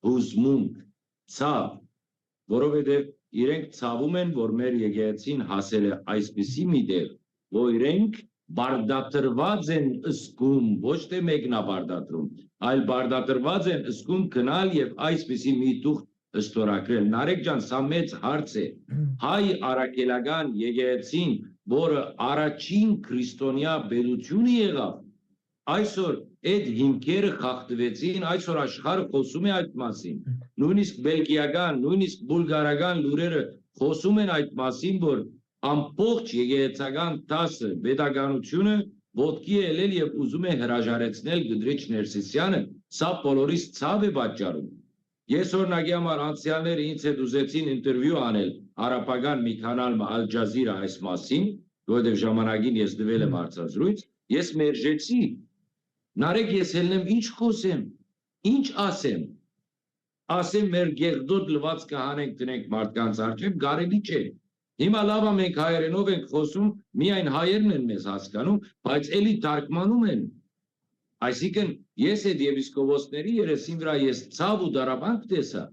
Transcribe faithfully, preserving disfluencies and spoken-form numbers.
յուզմունք, ցաւ, որովհետեւ իրենք ցավում են, որ մեր եկեղեցին հասել է այսպիսի մի տեղ, որ իրենք բարդատրուած են զգում, ոչ թե մեկնաբարդատրում, այլ բարդատրուած են զգում գնալ եւ այսպիսի մի թուղթ ստորագրել։ Նարեկ ջան, սա մեծ հարց է։ Հայ առաքելական եկեղեցին, որը առաջին քրիստոնեայ պետությունը եղաւ, այսօր այդ հիմքերը խախտուեցին, այսօր աշխարհը խոսում է այդ մասին։ Նույնիսկ բելգիական, նույնիսկ բուլղարական լուրերը խոսում են այդ մասին, որ ամբողջ եկեղեցական դասը, պետականությունը ոտքի է ելել եւ ուզում է հրաժարեցնել Կտրիչ Ներսիսյանը, սա բոլորիս ցաւ է պատճառում։ Ես օրինակի համար անցեալները ինձ հետ ուզեցին ինտերվիու անել արաբական մի կանալ մը, Al Jazeera, այս մասին, որովհետեւ ժամանակին ես տվել եմ հարցազրույց, ես մերժեցի։ Նարեկ, ես ելնեմ, ինչ խօսեմ, ինչ ասեմ, ասեմ, մեր գեղդոտ լուածքը հանենք, դնենք մարդկանց առջեւ, կարելի չէ։ Հիմա լաւ ա, մենք հայերէնով ենք խօսում, միայն հայերն են մեզ հասկանում, բայց էլի թարգմանում են։ Այսինքն, ես այդ եպիսկոպոսների երեսին վրայ ես ցաւ ու դարաբանք տեսայ,